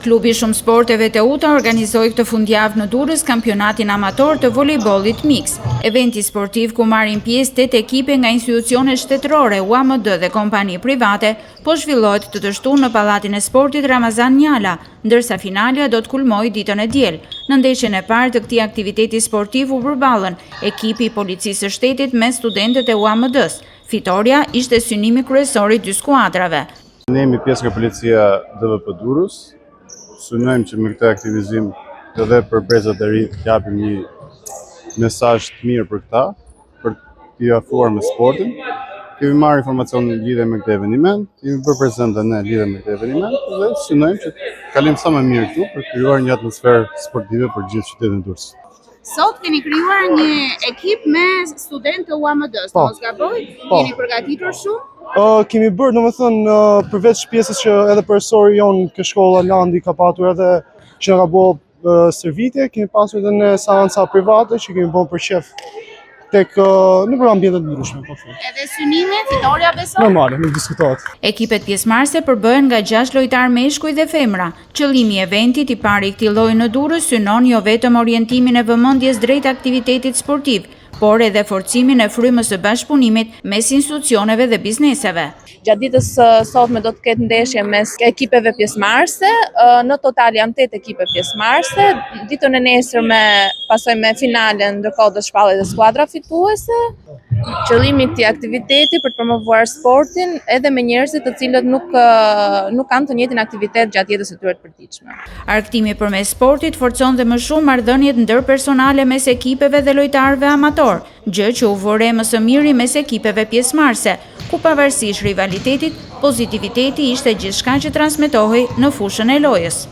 Klubi i Shumësporteve Teuta organizoi këtë fundjavë në Durrës kampionatin amator të volejbollit miks. Eventi sportiv ku marrin pjesë 8 ekipe nga institucione shtetërore, UAMD dhe kompani private, po zhvillohet këtë të shtunë në Pallatin e Sportit Ramazan Njala, ndërsa finalja do të kulmojë ditën e diel. Në ndeshjen e parë të këtij aktiviteti sportiv u përballën ekipi i Policisë së Shtetit me studentët e UAMD-së. Fitorja ishte synimi kryesor i dy skuadrave. Ne jemi pjesë nga policia DVP Durrës. Synojmë që me këtë aktivizim edhe për brezat e ri të japim një mesazh të mirë për këta, për t'i afruar me sportin. Kemi marrë informacion në lidhje me këtë eveniment, jemi bërë prezent dhe ne lidhje me këtë eveniment dhe synojmë që të kalojmë sa më mirë këtu për të krijuar një atmosferë sportive për gjithë qytetin e Durrësit. Sot keni krijuar një ekip me studentë të UAMD-s, Po. mos gaboj? Po. Jeni përgatitur shumë? Uh, kemi bërë, domethënë, uh, përveç pjesës që edhe profesori jon ke shkolla Landi ka patur edhe që na ka bo uh, stërvitje, kemi pasur edhe në seanca private që kemi bërë për qef tek uh, në për ambiente të ndryshme, po them. Edhe synimi, fitorja besoj? Normale, nuk diskutohet. Ekipet pjesëmarrëse përbëhen nga 6 lojtarë meshkuj dhe femra. Qëllimi i eventit i pari i këtij lloji në Durrës synon jo vetëm orientimin e vëmendjes drejt aktivitetit sportiv, por edhe forcimin e frymës së bashkëpunimit mes institucioneve dhe bizneseve. Gjatë ditës së sotme do të ketë ndeshje mes ekipeve pjesëmarrëse. Në total janë 8 ekipe pjesëmarrëse. Ditën e nesërme pasojmë me finalen, ndërkohë do të shpallet edhe skuadra fituese. Qëllimi i këtij aktiviteti për të promovuar sportin edhe me njerëzit të cilët nuk nuk kanë të njëjtin aktivitet gjatë jetës së tyre të përditshme. Argëtimi përmes sportit forcon dhe më shumë marrëdhëniet ndërpersonale mes ekipeve dhe lojtarëve amator, gjë që u vu re më së miri mes ekipeve pjesëmarrëse, ku pavarësisht rivalitetit, pozitiviteti ishte gjithçka që transmetohej në fushën e lojës.